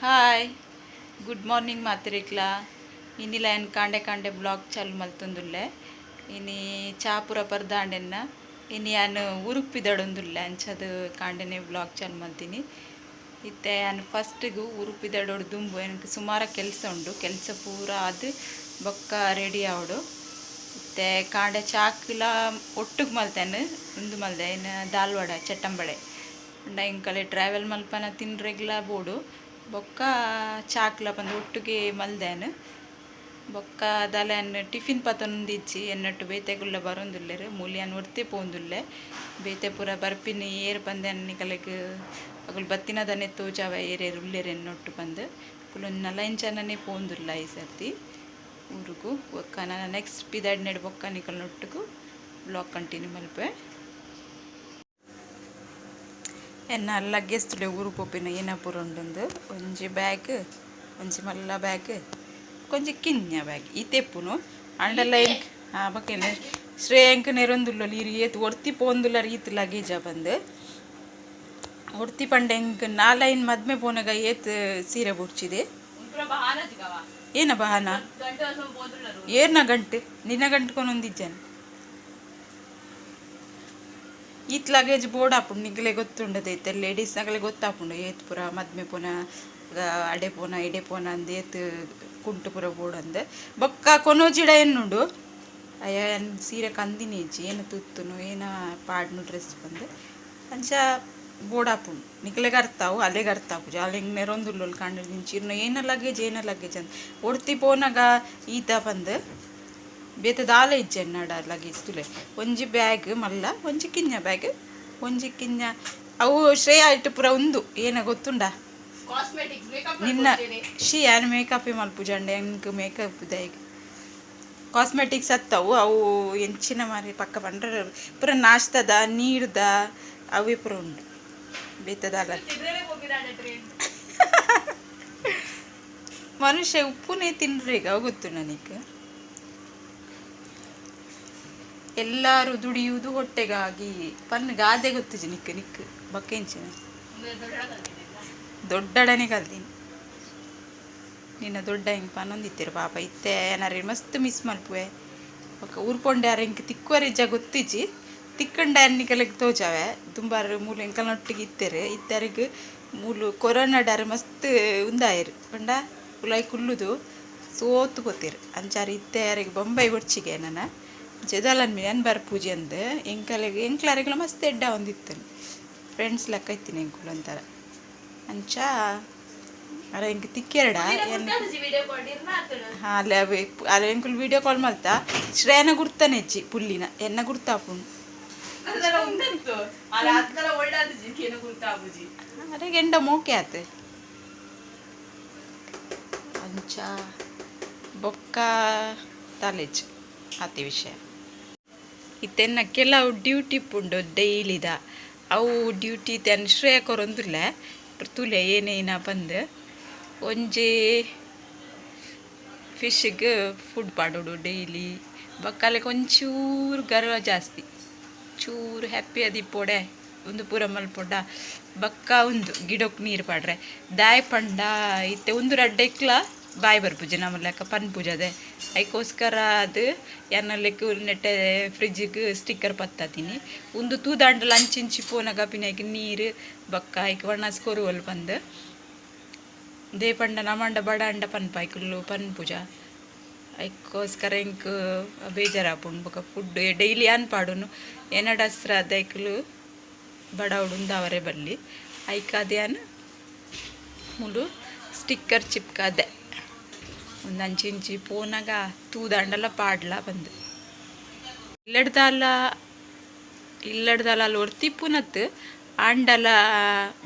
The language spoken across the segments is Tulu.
ಹಾಯ್, ಗುಡ್ ಮಾರ್ನಿಂಗ್ ಮಾತೆರೆಗ್ಲ. ಇನಿಲ ಯಾನ್ ಕಾಂಡೆ ಕಾಂಡೆ ಬ್ಲಾಗ್ ಚಾಲು ಮಲ್ತೊಂದುಲ್ಲೆ. ಇನಿ ಚಾಪುರ ಪರ್ದಾಂಡೆನ್ನ ಇನಿ ಯಾನ್ ಊರುಗ್ ಪಿದಡೊಂದುಲ್ಲೆ, ಅಂಚಾದ್ ಕಾಂಡೆನೆ ಬ್ಲಾಗ್ ಚಾಲು ಮಲ್ತೀನಿ. ಇತ್ತೆ ಯಾನ್ ಫಸ್ಟಿಗು ಊರುಗ್ ಪಿದಡೊಡು ದುಂಬು ಎನಕ್ ಸುಮಾರ ಕೆಲಸ ಉಂಡು, ಕೆಲಸ ಪೂರ ಆದ್ ಬೊಕ್ಕ ರೆಡಿ ಆವೊಡು. ಇತ್ತೆ ಕಾಂಡೆ ಚಾಕ್ಲ ಒಟ್ಟುಗು ಮಲ್ತೇನೆ, ಉಂದು ಮಲ್ದೆ ಇನ್ನು ದಾಲ್ವಡ ಚಟ್ಟಂಬಡೆ ಉಂಡ ಎಂಕಲೆ ಟ್ರಾವೆಲ್ ಮಲ್ಪನ ತಿನ್ರೆಗ್ಲ ಬೋಡು, ಬೊಕ್ಕ ಚಾಕ್ಲ ಪಂದ್ ಒಟ್ಟುಗೆ ಮಲ್ದೇನು. ಬೊಕ್ಕ ದಾಲ ಟಿಫಿನ್ ಪತೊಂದಿಜ್ಜಿ, ಎನ್ನಟ್ಟು ಬೇತೆಗುಲ್ಲ ಬರೋಂದುಲ್ಲೆರ್, ಮೂಲಿಯಾನ್ ಒರ್ತೆ ಪೋಂದುಲ್ಲೆ, ಬೇತೆ ಪೂರ ಬರ್ಪಿನಿ ಏರ್ ಪಂದೆ ನಿಕಲೆಗ್ ಅಗುಲು ಬತ್ತಿನದನೆ ತೋಜಾವ ಏರೇರು ಉಲ್ಲೆರ್ ಎನ್ನೊಟ್ಟು ಪಂದ್. ಕುಲೊಂದು ನಲೈನ್ ಜನನೇ ಪೋಂದುಲ್ಲ ಈ ಸರ್ತಿ ಊರುಗು. ಬೊಕ್ಕ ನಾನು ನೆಕ್ಸ್ಟ್ ಪಿದಾಡ್ನೆಡ್ ಬೊಕ್ಕ ನಿಕಲ್ನೊಟ್ಟುಗು ಬ್ಲಾಗ್ ಕಂಟಿನ್ಯೂ ಮಲ್ಪೆ. ಎನ್ನ ಲಗೇಜ್ ತುಲೆ ಊರು ಪೋಪಿನ ಏನ ಪೂರ ಉಂಡುಂದು, ಒಂಜಿ ಬ್ಯಾಗ್, ಒಂಜಿ ಮಲ್ಲ ಬ್ಯಾಗ್, ಕೊಂಚ ಕಿನ್ಯ ಬ್ಯಾಗ್ ಈತೆಪ್ಪುನು ಅಂಡಲ ಎಂಕ್ ಬೊಕ್ಕ ಶ್ರೇಯಂಕ್ ನೆರೊಂದುಲ್ಲೊಲು ಇರು ಏತ್ ಒರ್ತಿ ಪೋಂದುಲ್ಲರ್ ಈತ್ ಲಗೇಜ ಬಂದು. ಒರ್ತಿ ಪಂಡ ಎಂಕ್ ನಾಲೈನ್ ಮದ್ಮೆ ಪೋನಗ ಏತ್ ಸೀರೆ ಬುಡ್ಚಿದೆ. ಏನ ಬಹಾನ ಏರ್ನ ಗಂಟೆ ನಿನ್ನ ಗಂಟು ಕೊನೊಂದಿಜ್ಜಾನೆ. ಈತ್ ಲಗೇಜ್ ಬೋರ್ಡ್ ಆಪುಂಡು ನಿಗಲೆ ಗೊತ್ತುಂಡದ, ಇತ್ತೆ ಲೇಡೀಸ್ ನಗಲೆ ಗೊತ್ತಾಪುಂಡು ಏತ್ ಪೂರ ಮದ್ಮೆ ಪೋನ ಅಡೆ ಪೋನ ಇಡೆ ಪೋನ ಅಂದ್ ಏತ್ ಕುಂಟು ಪೂರ ಬೋರ್ಡ್ ಅಂದ್. ಬೊಕ್ಕ ಕೊನೋಜಿಡ ಎನ್ನುಂಡು ಅಯ್ಯ ಸೀರೆ ಕಂದಿನಿ ಇಜ್ಜಿ, ಏನ ತುತ್ತುನು ಏನ ಪಾಡ್ನು ಡ್ರೆಸ್ ಬಂದು ಅಂಚ ಬೋರ್ಡ್ ಆಪುಂಡು. ನಿಕಲೆಗ್ ಅರ್ಥ ಅವು ಅಲೆಗ್ ಅರ್ಥ ಆಪುಜಿ, ಅಲೆಗ್ ನೆರೊಂದುಲ್ಲೊಲು ಕಂಡು ದಿಂಚಿರ್ನ ಏನ ಲಗೇಜ್ ಏನ ಲಗೇಜ್ ಅಂದ್. ಒಡ್ತಿ ಪೋನಗ ಈತ ಪಂದ್ ಬೇತೆ ದಾಲ ಇಜ್ಜಿ ಎನ್ನಡ ಲಗೇಜ್ ತುಲೆ, ಒಂಜಿ ಬ್ಯಾಗ್ ಮಲ್ಲ, ಒಂಜಿ ಕಿನ್ಯ ಬ್ಯಾಗ್, ಒಂಜಿ ಕಿನ್ಯ ಅವು ಶ್ರೇಯ ಇಟ್ಟು ಪೂರ ಉಂದು ಏನ ಗೊತ್ತುಂಡಾ ನಿನ್ನ she ಯಾನ್ ಮೇಕಪ್ ಮಲ್ಪುಜಂಡೆ ಎಂಕ್ ಮೇಕಪ್ ದಾಯೆಗ್ ಕಾಸ್ಮೆಟಿಕ್ಸ್ ಅತ್ತವು ಅವು ಎಂಚಿನ ಮಾರಿ ಪಕ್ಕ ಪಂಡ್ರೆ ಪೂರ ನಾಷ್ಟದ ನೀರ್ದ ಅವೇ ಪೂರ ಉಂಡು ಬೇತೆ ದಾಲ. ಮನುಷ್ಯ ಉಪ್ಪುನೇ ತಿನ್ರೆಗ ಅವು ಗೊತ್ತು ನನಗೆ. ಎಲ್ಲರೂ ದುಡಿಯುವುದು ಹೊಟ್ಟೆಗಾಗಿ ಪನ್ ಗಾದೆ ಗೊತ್ತಿಜಿ ನಿಕ್ ನಿಕ್ ಬಕ್ಕೆಂಚಿನ ದೊಡ್ಡಡನೆ ಕಲ್ತೀನಿ ನಿನ್ನ ದೊಡ್ಡ ಹಿಂಗೆ ಪನ್ನೊಂದಿತ್ತೀರು ಪಾಪ. ಇತ್ತೆ ಏನಾರು ಮಸ್ತ್ ಮಿಸ್ ಮಲ್ಪುವೆ. ಬೊಕ್ಕ ಊರ್ಪೊಂಡೆ ಆರ್ ಇಂಕ್ ತಿಕ್ಕುವರಿಜ್ಜ ಗೊತ್ತಿಜ್ಜಿ, ತಿಕ್ಕಂಡ ಅನ್ನಿಕಲೆಗ್ ತೋಜಾವೆ ದುಂಬಾರು ಮೂಲು ಎಂಕಲ್ನೊಟ್ಟಿಗೆ ಇತ್ತೆರು, ಇತ್ತರಿಗೆ ಮೂಲು ಕೊರೋನಾಡಾರು ಮಸ್ತ್ ಉಂದಾಯರು ಪಂಡ ಉಲಾಯಿ ಕುಲ್ಲುದು ಸೋತು ಪೋತೇರು ಅಂಚಾರು ಇತ್ತೆ ಯಾರಿಗೆ ಬೊಂಬೈ ಬೊಡ್ಚಿಗೆ ನನ್ನ ಜೆದಾಲನ್ ಮೀ ಅನ್ ಬರ್ಪೂಜಿ ಅಂದ್ ಎಂಕಲೆಗ್ ಎಂಕ್ಲಾರಿಗ್ಲ ಮಸ್ತ್ ಎಡ್ಡ ಒಂದಿತ್ತು ಫ್ರೆಂಡ್ಸ್ ಲೆಕ್ಕ ಇತ್ತೀನಿ ಎಂಕುಲು ಅಂತಾರ ಅಂಚ ಅರ ಎಂಕ್ ತಿಕ್ಕೆರಡ ಹಾಂ ಅಲ್ಲ ಅಲ್ಲ ಎಂಕುಲು ವೀಡಿಯೋ ಕಾಲ್ ಮಲ್ತ ಶ್ರೇಯನ ಗುರ್ತಾನೆ ಹೆಜ್ಜಿ ಪುಲ್ಲಿನ ಎನ್ನ ಗುರ್ತಾಪುಂಡು ಅರೆ ಗೆಂಡ ಮೋಕೆ ಆತ ಅಂಚ ಬೊಕ್ಕ ಕಾಲೇಜ್ ಆತಿ ವಿಷಯ. ಇತ್ತೆನ್ನ ಕೆಲವು ಡ್ಯೂಟಿ ಪುಂಡು ಡೈಲಿದ ಅವು ಡ್ಯೂಟಿ ತೆನ್ ಶ್ರೇಯ ಕೊರೊಂದುಲ್ಲೆ ತುಲೆ ಏನೇನ ಪಂದ್. ಒಂಜಿ ಫಿಶ್ಗೆ ಫುಡ್ ಪಾಡೋಡು ಡೈಲಿ, ಬೊಕ್ಕ ಒಂಚೂರು ಗರ್ವ ಜಾಸ್ತಿ ಚೂರು ಹ್ಯಾಪಿ ಅದಿಪ್ಪೊಡೆ ಉಂದು ಪೂರ ಮಲ್ಪೊಡ. ಬೊಕ್ಕ ಉಂದು ಗಿಡಕ್ಕೆ ನೀರು ಪಾಡ್ರೆ ದಾಯ್ ಪಂಡ ಇತ್ತೆ ಉಂದು ರಡ್ಡೆಕ್ಲ ಬಾಯ್ ಬರ್ಪುಜಿ ನಮ್ಮ ಲೆಕ್ಕ ಪನ್ಪುಜದೆ, ಐಕೋಸ್ಕರ ಅದು ಎನ್ನಲೆಕ್ಕ ನೆಟ್ಟೆ ಫ್ರಿಜ್ಗೆ ಸ್ಟಿಕ್ಕರ್ ಪತ್ತಾತೀನಿ. ಉಂದು ತೂದಾಂಡಲ ಅಂಚಿಂಚಿ ಪೋನಗ ಪಿನೈಕ್ ನೀರು ಬೊಕ್ಕ ಐಕ್ ಒಣಸ್ ಕೊರುವಲ್ ಪಂದ್ they ಪಂಡ ನಮಂಡ ಬಡ ಅಂಡ ಪನ್ಪ ಐಕುಲು ಪನ್ಪುಜ, ಐಕೋಸ್ಕರ ಎಂಕ್ ಬೇಜಾರಾಪುಂಡು. ಬೊಕ್ಕ ಫುಡ್ ಡೈಲಿ ಅನ್ ಪಾಡುನು ಎನ್ನಡ ಹಸ್ರ ಐಕುಲು ಬಡವಡು ಉಂದಾವರೆ ಬಲ್ಲಿ ಐಕಾದೆ ಅನ್ ಮುಲು ಸ್ಟಿಕ್ಕರ್ ಚಿಪ್ಕಾದೆ ಒಂದು ಅಂಚಿಂಚಿ ಪೋನಗ ತೂದಾಂಡಲ ಪಾಡ್ಲ ಬಂದು ಇಲ್ಲಡ್ದಾಲ ಇಲ್ಲಡ್ದಾಲ ಅಲ್ಲಿ ಒರ್ತಿಪ್ಪುನತ್ತು ಆಂಡಲ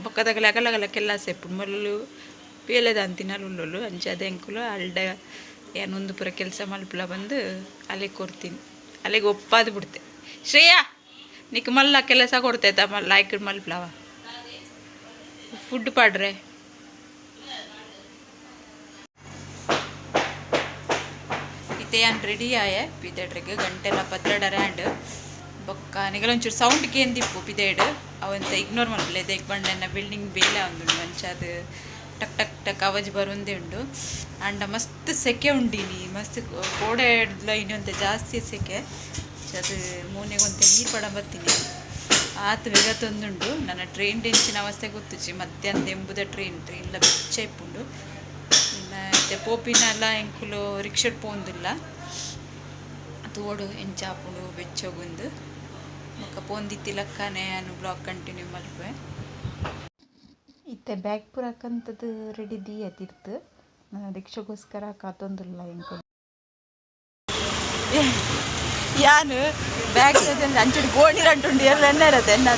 ಬೊಕ್ಕದಗಲ ಅಗಲಗಲ ಕೆಲ್ಲಾಸ ಇಪ್ಪುಂಡು ಮೊದಲು ಬೇಲೆದಾಂತಿನ ಉಲ್ಲೊಲು ಅಂಚ ಎಂಕುಲು ಅಲ್ಡ ಏನೊಂದು ಪೂರ ಕೆಲಸ ಮಲ್ಪುಲ ಬಂದು ಅಲ್ಲಿಗೆ ಕೊಡ್ತೀನಿ, ಅಲ್ಲಿಗೆ ಒಪ್ಪಾದು ಬಿಡ್ತೆ. ಶ್ರೇಯಾ ನಿಕ್ ಮಲ್ಲ ಕೆಲಸ ಕೊಡ್ತೈತ ಲಾಯ್ಕ್ ಮಲ್ಪಲವ ಫುಡ್ ಪಾಡ್ರೆ. ಇತ್ತೆ ಯಾನ್ ರೆಡಿ ಆಯೆ ಪಿದೆಡ್ರಿಗೆ ಗಂಟೆಲ ಪತ್ರಡರ ಆಂಡ್ ಬೊಕ್ಕ ನಿಗಲೊಂಚೂರು ಸೌಂಡ್ ಕೇಂದಿಪ್ಪು ಪಿದೇಡ್ ಅವಂತ ಇಗ್ನೋರ್ ಮಲ್ಪಲೆ ದೆಕ್ ಬಂಡೆನ ಬಿಲ್ಡಿಂಗ್ ಬೇಲೆ ಒಂದುಂಡು ಅಂಚಾದ್ ಟಕ್ ಟಕ್ ಟಕ್ ಅವಾಜ್ ಬರೋಂದೇ ಉಂಡು. ಅಂಡ ಮಸ್ತ್ ಸೆಕೆ ಉಂಡಿನಿ, ಮಸ್ತ್ ಕೋಡೆ ಇನ್ನೊಂತೆ ಜಾಸ್ತಿ ಸೆಕೆ. ಅದು ಮೋನೆಗೆ ಒಂತೆ ನೀರು ಪಡ ಬರ್ತೀನಿ ಆತು ಬೇಗ ತಂದುಂಡು. ನನ್ನ ಟ್ರೈನ್ ಟೆನ್ಷನ್ ಅವಸ್ಥೆ ಗೊತ್ತುಚಿ, ಮಧ್ಯಾಹ್ನ ದೆಂಬುದ ಟ್ರೈನ್ ಟ್ರೈನ್ಲ ಬೆಚ್ಚ ಇಪ್ಪುಂಡು. ಇನ್ನು ಪೋಪಿನಲ್ಲ ಎಂಕುಲು ರಿಕ್ಷಡ್ ಪೋಂದಿಲ್ಲ, ತೋಡು ಎಂಚಾಪುಂಡು ಬೆಚ್ಚೋಗುಂದು ಬೊಕ್ಕ ಪೋಂದಿತ್ತಿ ಲಕ್ಕನೆ ಅನ್ನು ಬ್ಲಾಗ್ ಕಂಟಿನ್ಯೂ ಮಲ್ಪೆ. ಇತ್ತೆ ಬ್ಯಾಗ್ ಪೂರಕಂತದ್ದು ರೆಡಿ ದೀಯತಿರ್ತು, ರಿಕ್ಷಗೋಸ್ಕರ ಕಾತೊಂದುಲ್ಲ ಎಂಕುಲು. ಯಾನು ಬ್ಯಾಗ್ ಅಂಚುಡು ಗೋಣಿ ರಂಟುಂಡು ಎಲ್ಲ ಎಣ್ಣೆ ಎನ್ನ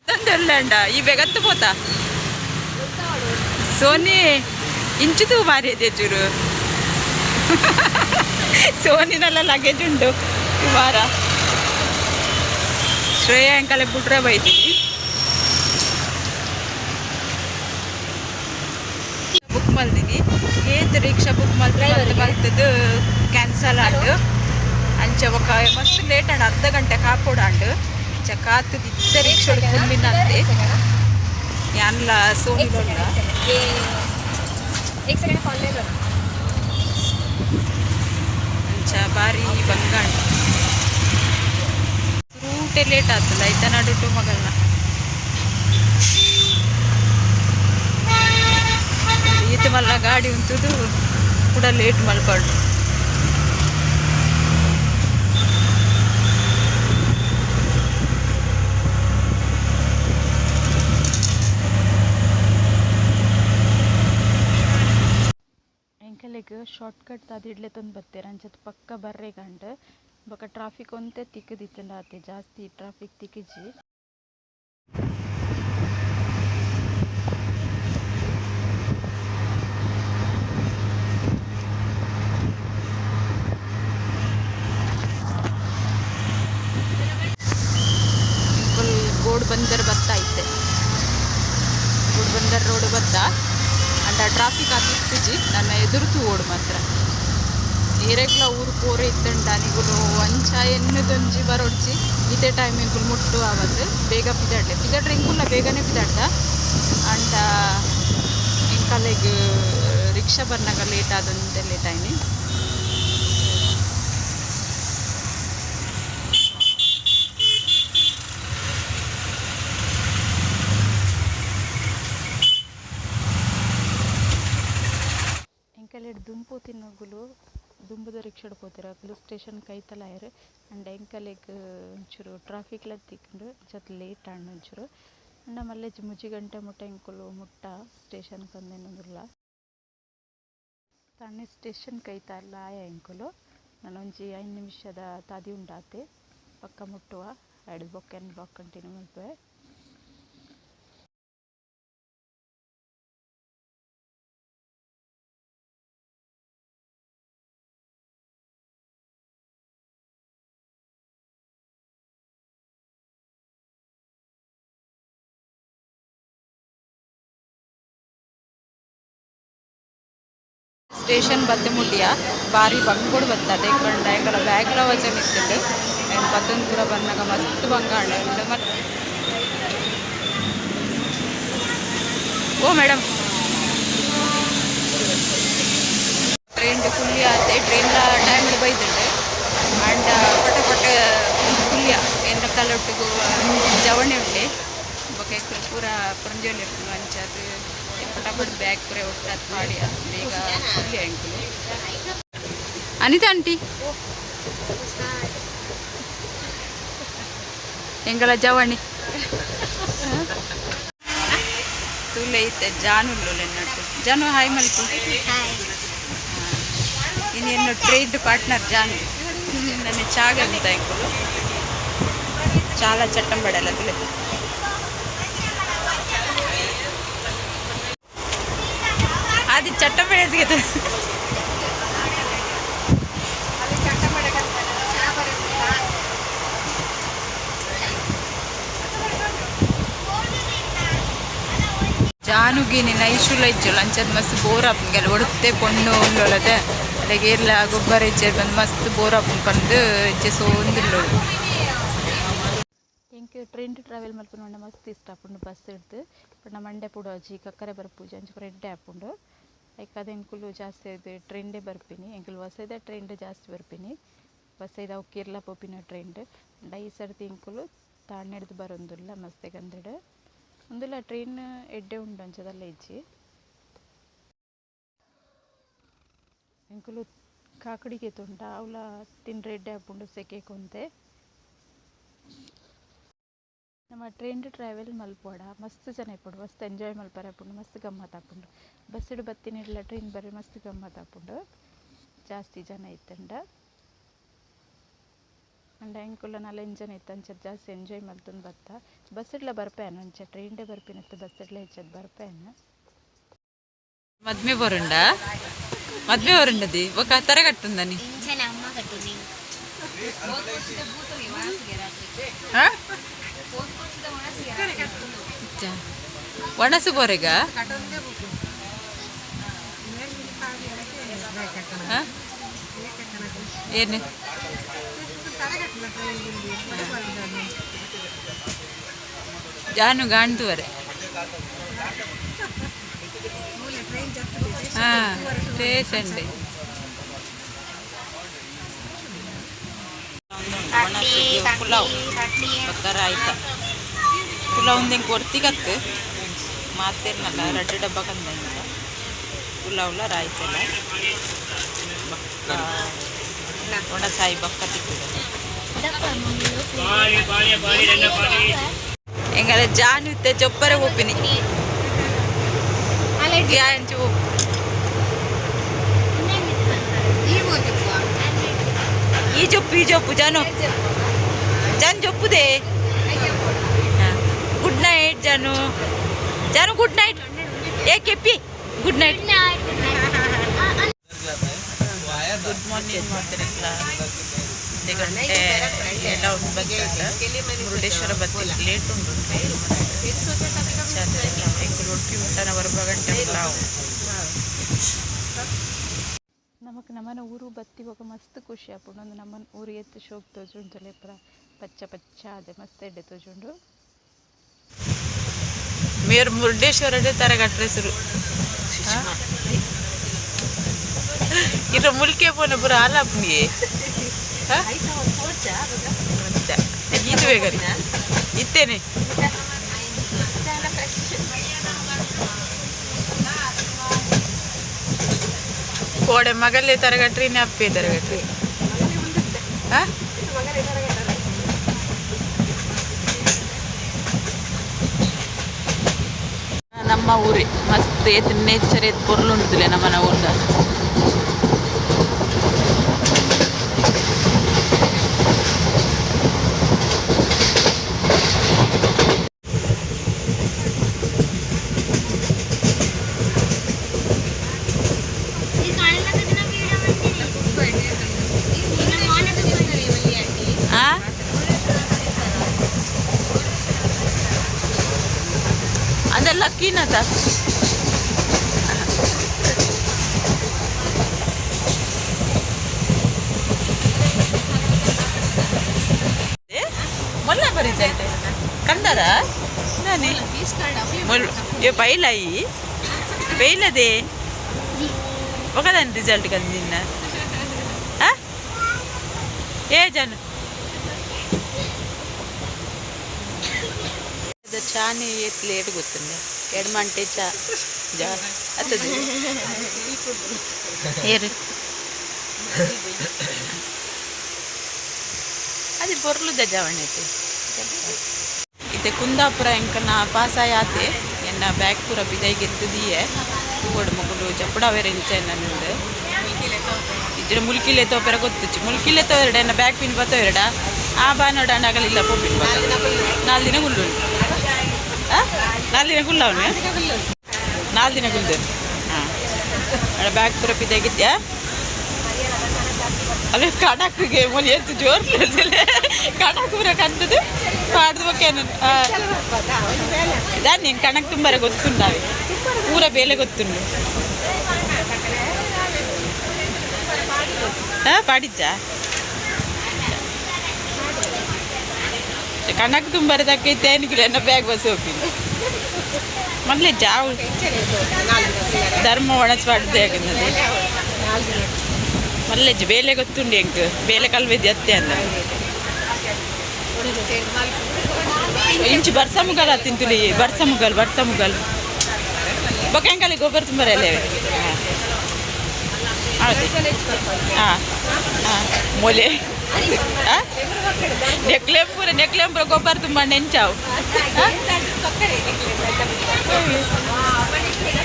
ತಂದೆಲ್ಲಂಡ ಈ ಬೇಗಂತ ಪೋತಾ ಸೋನಿ ಇಂಚುತು ಮಾರಿ ಚೂರು ಸೋನಿನೆಲ್ಲ ಲಗೇಜ್ ಉಂಟು ವಾರ. ಶ್ರೇಯಾ ಅಂಕಲೆ ಬುಟ್ರೆ ಬೈತೀನಿ. ಬುಕ್ ಮಲ್ದಿನಿ, ಏತ್ ರಿಕ್ಷಾ ಬುಕ್ ಮಲ್ತು ಮಲ್ತದ್ದು ಕ್ಯಾನ್ಸಲ್ ಆಂಡ್. ಅಂಚ ಬೊಕ ಮಸ್ತ್ ಲೇಟ್ ಆಂಡ್, ಅರ್ಧ ಗಂಟೆ ಕಾಪೊಡಾಂಡ್. ಅಂಚ ಕಾತುದು ಇತ್ತೆ ರಿಕ್ಷಾ ಕುಮ್ಮಿನಂತೆ ಯಾನ್ಲ ಸೋನಿ. एक सेकंड, ऑनलाइन रखो. ಅಂಚ ಬಾರಿ ಬಂಗಾಂಡ್ ರೂಟೆ ಲೇಟ್ ಆತಲ್ಲ ಐತ ನಡುಟು ಮಗಲ್ನ. ಈತ ಮಲ್ಲ ಗಾಡಿ ಉಂಟುದು ಕೂಡ ಲೇಟ್ ಮಲ್ಪಾಡು. ಎಂಕಲೆಗ್ ಶಾರ್ಟ್ ಕಟ್ ಅದು ತಂದು ಬತ್ತೆರ್, ಅಂಚತ್ ಪಕ್ಕ ಬರ್ರೆ ಗಂಡ್ ಬೊಕ ಟ್ರಾಫಿಕ್ ಒಂತೆ ತಿಕ್ಕುದಿತ್ತುಂಡ ಆತೆ, ಜಾಸ್ತಿ ಟ್ರಾಫಿಕ್ ತಿಕ್ಕಿಜಿ. ಫುಲ್ ಗೋಡ್ ಬಂದರ್ ಬತ್ತಾ ಇತ್ತೆ, ಗೋಡ್ ಬಂದರ್ ರೋಡ್ ಬತ್ತಾ. ಅಂಡ ಟ್ರಾಫಿಕ್ ಆತಿತ್ತಿಜಿ, ನನ್ನ ಎದುರು ಓಡು ಮಾತ್ರ. ಏರೆಗ್ಲ ಊರು ಪೋರೆ ಇತ್ತುಂಡ ನಿಗುಲು ಅಂಚ ಎನ್ನುದೊಂಜಿ ಬರೊಡ್ಚಿ, ಇದೇ ಟೈಮ್ ಎಂಕುಲು ಮುಟ್ಟು ಆವತ್ತು ಬೇಗ ಪಿದಾಡ್ಲೆ ಪಿದಾಡ್ರೆ ಎಂಕುಲ್ಲ ಬೇಗನೆ ಪಿದಾಡ್ದ. ಅಂಡ ಎಂಕಲೆಗ್ ರಿಕ್ಷಾ ಬರ್ನಾಗ ಲೇಟ್ ಆದಂತೆ ಲೇಟ್ ಆಯ್ನಿ. ಎಂಕಲೆಡ್ ದುಂಪು ತಿನ್ನೋಗುಲು ದುಂಬುದ ರಿಕ್ಷಾಡ್ ಪೋತೆರ್, ಅಕುಲು ಸ್ಟೇಷನ್ ಕೈತಲಾಯೆರ್. ಅಂಡ ಎಂಕಲೆಗ್ ಒಂಚೂರು ಟ್ರಾಫಿಕ್ಲ ತಿಕ್ಂಡ್, ಅಂಚಾದ್ ಲೇಟ್ ಆಂಡ್ ಒಂಚೂರು. ಅಂಡ ಮಲ್ಲೆಜ್ ಮುಜಿ ಗಂಟೆ ಮುಟ್ಟ ಎಂಕುಲು ಮುಟ್ಟ ಸ್ಟೇಷನ್ ಪಂದ್ ತಾನೆ ಸ್ಟೇಷನ್ ಕೈತಲ್ ಆಯ ಎಂಕುಲು. ನನೊಂಜಿ 5 ನಿಮಿಷದ ತಾದಿ ಉಂಡಾತೆ, ಪಕ್ಕ ಮುಟ್ಟುವ. ಐಡ್ದ್ ಬೊಕ್ಕ ಬ್ಲಾಗ್ ಕಂಟಿನ್ಯೂ ಮಲ್ಪುವೆ. ಸ್ಟೇಷನ್ ಬತ್ತೆ ಮುಟ್ಟಿಯ, ಬಾರಿ ಬಂಗೋಡು ಬತ್ತದೆ ಪಂಡ ಎಂಕಲ ಬ್ಯಾಗ್ಲ ವಜನ್ ಇತ್ತುಂಡು. ಐನ್ ಪತ್ತೊಂದು ಪೂರ ಬನ್ನಗ ಮಸ್ತ್ ಬಂಗ ಆಂಡ್. ಓ ಮೇಡಮ್, ಟ್ರೈನ್ ಕುಲ್ಲಿಯ ಆತೆ, ಟ್ರೈನ್ಲ ಟೈಮ್ ಬೈದುಂಡು. ಆಂಡ ಪಟ ಪಟ ಕುಲ್ಲಿಯ, ಎನ್ನ ಕಲೊಟ್ಟುಗು ಜವಣಿ ಉಂಡೆ ಬೊಕ ಎಂಕುಲು ಪೂರ ಪೊರಂಜೋಲಿ ಇರ್ಪುಂಡು. ಅಂಚಾದ್ ಪಟಾಪಟ್ ಬ್ಯಾಗ್ ಪೂರ ಒಟ್ಟಾತ್ ಪಾಡಿಯ ಬೇಗ ಕುಲ್ಲಿಯ ಎಂಕುಲು. ಅನಿತಾ ಆಂಟಿ ಎಂಕಲ ಜವಣಿ ತೂಲೆ ಇತ್ತೆ ಜಾನುಲ್ಲು ಎನ್ನಟ್ಟು. ಜಾನು ಹಾಯ್ ಮಲ್ಪು. ಇನ್ನೇನು ಟ್ರೇಡ್ ಪಾರ್ಟ್ನರ್ ಜಾನು ನನ್ನ ಚಾಗ ಅಂತ ಎಂಕುಲು చాలా చట్టం పడాలి ತುಲೆ. అది చట్టం పడేది కదా. ಜಾನುಗಿ ನಿನ್ನ ಐಶುಲ ಇಜ್ಜುಲ್ಲ, ಅಂಚದ ಮಸ್ತ್ ಬೋರ್ ಆಪುಂಗೆಲ್ಲ ಒಡುತ್ತೆ ಪೊಣ್ಣು ಉಳ್ಳೊಲದೆ. ಅಡೆಗೆ ಗೊಬ್ಬರ ಇಜ್ಜೆ ಬಂದು ಮಸ್ತ್ ಬೋರ್ ಆಪುಂಡು ಪಂದ್ ಇಜ್ಜೆ ಸೋಂದಿಲ್ಲೋಡು. ಎಂಕ್ ಟ್ರೈನ್ ಟ್ರಾವೆಲ್ ಮಲ್ಪುನ ಮಸ್ತ್ ಇಷ್ಟ ಆಪುಂಡು ಬಸ್ ಇಡ್ದು. ಪಂಡ ಮಂಡೆ ಪುಡೋಜಿ ಕಕ್ಕರೆ ಬರ್ಪುಜಿ ಅಂಚ ಪೂರ ಎಡ್ಡೆ ಆಪುಂಡು. ಐಕ್ ಅದು ಎಂಕುಲು ಜಾಸ್ತಿ ಟ್ರೈನ್ಡೇ ಬರ್ಪಿನಿ. ಎಂಕುಲು ಬಸ್ಸೈದ ಟ್ರೈನ್ಡ್ ಜಾಸ್ತಿ ಬರ್ಪಿನಿ. ಬಸ್ಸೈದ ಅವು ಕೇರಳ ಪೋಪಿನ ಟ್ರೈನ್ಡ್. ಪಂಡ ಈ ಸರ್ತಿ ಎಂಕುಲು ತಾಣೆಡ್ದು ಬರೊಂದುಲ್ಲ ಮಸ್ತ್ ಗಂದಡ್. ಉಂದುಲ ಟ್ರೈನ್ ಎಡ್ಡೆ ಉಂಡು ಅಂಚದಲ್ಲ ಇಜ್ಜಿ. ಎಂಕುಲು ಕಾಕಡಿಗೆ ತುಂಡ ಅವಲ ತಿಂಡ್ರೆ ಎಡ್ಡೆ ಆಪುಂಡು ಸೆಕೆ ಕೊಂತೆ. ನಮ್ಮ ಟ್ರೈನ್ ಟ್ರಾವೆಲ್ ಮಲ್ಪೊಡ ಮಸ್ತ್ ಜನ ಇಪ್ಪೊಡು ಮಸ್ತ್ ಎಂಜಾಯ್ ಮಲ್ಪರೆ ಆಪುಂಡು ಮಸ್ತ್ ಗಮ್ಮತ್ ಆಪುಂಡು. ಬಸ್ಸುಡು ಬತ್ತಿನಿಡ್ಲ ಟ್ರೈನ್ ಬರ್ರೆ ಮಸ್ತ್ ಗಮ್ಮತ್ ಆಪುಂಡು. ಜಾಸ್ತಿ ಜನ ಇತ್ತುಂಡ. ಅಂಡ ಎಂಕುಲ ನಾಲೆಂಜ್ ಜನ ಇತ್ತ ಅಂಚ ಜಾಸ್ತಿ ಎಂಜಾಯ್ ಮಲ್ತೊಂದು ಬತ್ತ. ಬಸ್ಸುಡ್ಲ ಬರ್ಪೇನು ಅಂಚ ಟ್ರೈನ್ಡೇ ಬರ್ಪಿನತ್ತು ಬಸ್ಸುಡ್ಲ ಹೆಚ್ಚದ್ ಬರ್ಪೇನು. ಮದ್ಮೆ ಬರುಂಡ ಮದ್ಮೆ ಬರುಂಡದಿ ಬೊಕ ತರಗಟ್ಟುಂದನಿ. ಒಣಸು ಬೋರೆಗ ಏನು ಜಾನು ಗಾಂಡುವರೆ. ಹಾಂ ಸ್ಟೇಷನ್ ಪುಲಾವ್ ಬೊಕ್ಕ ರಾಯ್ತ ಪುಲಾವ್ ಒಂದು ಎಂಕ್ ಒರ್ತಿಗತ್ತು ಮಾತೇರ್ನಲ್ಲ ರಡ್ಡ್ ಡಬ್ಬ ಕಂದ ಇಂಕ ಪುಲಾವ್ಲ ರಾಯ್ತೆಲ ಬೊಕ್ಕ ಒಣಸಾಯಿ ಬೊಕ್ಕ ತಿಕ್ಕುದು. ಎಂಗಲ ಜಾನು ಇತ್ತೆ ಚೊಪ್ಪರೆ ಪೋಪಿನಿ ಅಂಚು ಈ ಜೊಪ್ಪು ಈ ಜೊಪ್ಪು ಜಾನು ಜಾನು ಜೊಪ್ಪುದೆ. Good night Janu Janu good night. ಏ ಕೆಪ್ಪಿ ಗುಡ್ ನೈಟ್. ಗುಡ್ ಮಾರ್ನಿಂಗ್ ಮಾತಿರಕ್ಲ. ಗಂಟೆ ಎಲ್ಲ 9 ಮುರುಡೇಶ್ವರ ಬತ್ತಿ ಲೇಟ್ ಉಂಟು ಟ್ರೈನ್ ಮಸ್ತ್. ಎಂಕುಲು ಉಡುಪಿ ಮುಟ್ಟನ ಬರುವ ಗಂಟೆ ಉಂಟಾವು. ನಮಕ್ ನಮನ ಊರು ಬತ್ತಿ ಬೊಕ ಮಸ್ತ್ ಖುಷಿ ಆಪುಂಡು. ಒಂದು ನಮ್ಮನ ಊರು ಎತ್ತು ಶೋಕ್ ತೋಜುಂಡು ಪೂರ ಪಚ್ಚ ಪಚ್ಚ ಆದ್ ಮಸ್ತ್ ಎಡ್ಡೆ ತೋಜುಂಡು. ಮೇರ್ ಮುರುಡೇಶ್ವರಡೆ ತರಗಟ್ರೆ ಶುರು ಇರ ಮುಲ್ಕೆ ಪೋನ ಪೂರ ಆಲಾಪುಣಿಯೇ ಗೀತು ಬೇಗರಿ ಇತ್ತೇನೆ. ಕೋಡೆ ಮಗಲ್ಲೇ ತರಗಟ್ರಿ ಇನ್ನು ಅಪ್ಪೆ ತರಗಟ್ರಿ. ನಮ್ಮ ಊರೇ ಮಸ್ತ್ ಏತ್ ನೇಚರ್ ಏತ್ ಪೊರ್ಲುಂಡುತ್ತಲೆ ನಮ್ಮನ ಊರ್ದ. ಅಂದ್ರೆ ಲಕ್ಕಿನತ ಮೊಲ್ಲ ಬರೀತೈತೆ ಕಂದರ ನಾನೇ ಏ ಪೈಲಾಯಿ ಪೈಲದೆ ఒకదాని రిజల్ట్ కదా నిన్న ఏ జನ ಚಾನೆ ಏತ್ ಲೇಟ್ ಗೊತ್ತುಂಡೆ ಎಡ್ಮಂಟೆ ಚಾ ಜಾ ಅತ್ತದ ಏರು ಅದು ಬೊರ್ಲುದ ಜವಣೈತೆ. ಇತ್ತೆ ಕುಂದಾಪುರ ಎಂಕನ ಪಾಸಾಯಾತೆ ಎನ್ನ ಬ್ಯಾಗ್ ಪೂರ ಪಿದೈಗೆ ಎತ್ತುದಿಯೆ ತೂವೊಡು ಮೊಕುಲು ಜಪ್ಪುಡಾವೆರ್ ಇಂಚ ಎನ್ನನಿಂದ್ ಇಜ್ಜಿಡ ಮುಲ್ಕಿಲೆ ತೋಪೆರ ಗೊತ್ತುಜ್ಜಿ. ಮುಲ್ಕಿಲೆ ತೋವೆರಡ ಎನ್ನ ಬ್ಯಾಗ್ ಪಿನ್ ಬತ್ತೋವೆರಡ ಆ ಬಾನೋಡ ಅಗಲಿಲ್ಲ ಪೋಪಿನ್ ನಾಲ್ ದಿನ ಗುಲ್ಲು ನಾಲ್ ದಿನ ಗುಲ್ಲವನು ನಾಲ್ ದಿನ ಗುಲ್ದು ಹಾಂ ಬ್ಯಾಗ್ ಪೂರ ಪಿದೈಗಿತ್ಯಾ ಅದೇ ಕಣಕ್ಕಿಗೆ ಮೊಲಿ ಎತ್ತು ಜೋರ್ ಕಣಕ್ ಪೂರ ಕಂದದು ಪಾಡ್ದು ಬೊಕ್ಕ ದಾನಿ ಕಣಕ್ ತುಂಬಾರೆ ಗೊತ್ತುಂಡಾವೆ ಪೂರ ಬೇಲೆ ಗೊತ್ತುಂಡು. ಪಾಡಿಜ್ಜ ಕಣಕ್ ತುಂಬರದಕ್ಕೆ ತೇನಿಗಿಲ್ಲ ಎನ್ನ ಬ್ಯಾಗ್ ಬಸ್ ಹೋಗ್ತೀನಿ ಮೊದಲೇ ಜಾವು ಧರ್ಮ ಒಣಸ್ ಪಾಡ್ದೆ ಆಗುತ್ತದೆ ಮಲ್ಲೆಜ್ಜು ಬೇಲೆ ಗೊತ್ತುಂಡು ಎಂಕ್ ಬೇಲೆ ಕಲ್ವೆದಿ ಅತ್ತೆ ಅಂದ ಇಂಚು ಬರ್ಸ ಮುಗಲ್ ತಿಂತುಲಿ ಬರ್ಸ ಮುಗಲ್ ಬರ್ಸ ಮುಗಲ್ ಬೊಕ್ಕ ಗೊಬ್ಬರ ತುಂಬರಲ್ಲೇ ಹೌದು. ಹಾಂ ಹಾಂ ಮೊಲೆ. ನೆಕ್ಲೆಂಪುರ ನೆಕ್ಲೆಂಪುರ ಗೊಬ್ಬರ ತುಂಬ ನೆಂಚಾವು.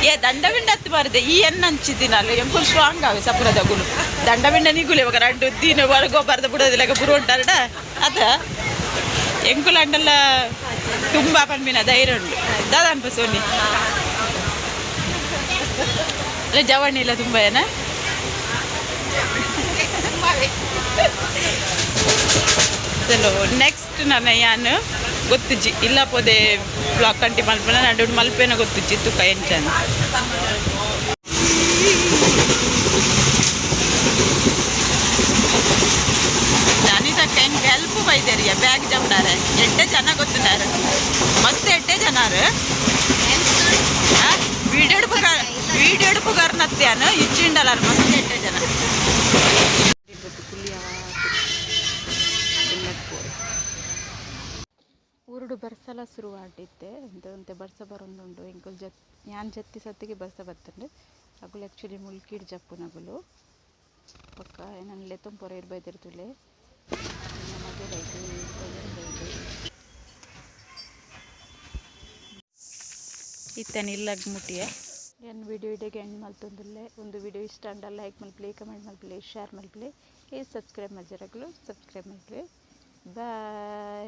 ಏ ದಂಡವಿಂಡ ಹತ್ತು ಬಾರದೆ ಈ ಎನ್ನ ಹಂಚಿದಿನಲ್ಲ ಎಂಕುಲು ಸ್ಟ್ರಾಂಗ್ ಆವೆ ಸಪುರದಗುಲು ದಂಡವಿಂಡ ನಿಗುಲೆ ಇವಾಗ ರಂಡು ದಿನ ಒಳ ಗೊಬ್ಬರದ ಬಿಡೋದಿಲ್ಲ ಬುರು ಉಂಟಾರಡ ಅದ ಎಂಕುಲು ಅಂಡಲ್ಲ ತುಂಬ ಪನ್ಪಿನ ಧೈರ್ಯ ಉಂಟು. ದಾದ ಅನ್ಪ ಸೋನಿ ಅಲ್ಲ ಜವಣಿ ಇಲ್ಲ ತುಂಬ ಏನ? ಚಲೋ ನೆಕ್ಸ್ಟ್ ನನ್ನ ಯಾನ್ ಗೊತ್ತುಜಿ ಇಲ್ಲ ಪೋದೆ ಬ್ಲಾಕ್ ಕಂಟಿ ಮಲ್ಪನ ನಡು ಮಲ್ಪೇನ ಗೊತ್ತುಜಿ ತುಕ ಎಂಚನ್ ಜನಿತಕ್ಕ ಹೆಂಗೆ ಹೆಲ್ಪ್ ಬೈದೇರಿಯ ಬ್ಯಾಗ್ ಜಂಡಾರೆ ಎಡ್ಡೆ ಜನ ಗೊತ್ತುಂಡಾರೆ ಮಸ್ತ್ ಎಡ್ಡೆ ಜನರು. ವೀಡಿಯೋ ಎಡುಪುಗಾರ ವೀಡಿಯೋ ಎಡುಪುಗಾರನತ್ಯಾನ ಇಚ್ಚಿಂಡಲಾರ ಮಸ್ತ್ ಎಡ್ಡೆ ಜನ. ಊರುಡು ಬರ್ಸಲ ಶುರು ಆಡಿತ್ತೆ ಅಂತೆ ಒಂತೆ ಬರ್ಸ ಬರೊಂದುಂಡು. ಎಂಕುಲು ಜತ್ ಯಾನ್ ಜತ್ತಿ ಸತ್ತಿಗೆ ಬರ್ಸ ಬತ್ತುಂಡು. ಅಗುಲು ಆ್ಯಕ್ಚುಲಿ ಮುಲ್ಕಿಡ್ ಜಪ್ಪುನಗುಲು ಬೊಕ್ಕ ಎನನ್ ಲೆತ್ತೊಂಪೊರ ಇರ್ಬೈದಿರ್ತುಲೆ ಮಗೆ ಬೈದು ಬೈದು ಇತ್ತನ ಇಲ್ಲಗ್ ಮುಟ್ಟಿಯೆ. ಎನ್ ವಿಡಿಯೋ ಇಡೆಗ್ ಎಂಡ್ ಮಲ್ತೊಂದುಲ್ಲೆ. ಒಂದು ವಿಡಿಯೋ ಇಷ್ಟ ಆಂಡ ಲೈಕ್ ಮಲ್ಪುಲೆ, ಕಮೆಂಟ್ ಮಲ್ಪುಲೆ, ಶೇರ್ ಮಲ್ಪುಲೆ. ಏ ಸಬ್ಸ್ಕ್ರೈಬ್ ಮಲ್ಜರಗುಲು ಸಬ್ಸ್ಕ್ರೈಬ್ ಮಲ್ಪುಲೆ. ಬಾಯ್.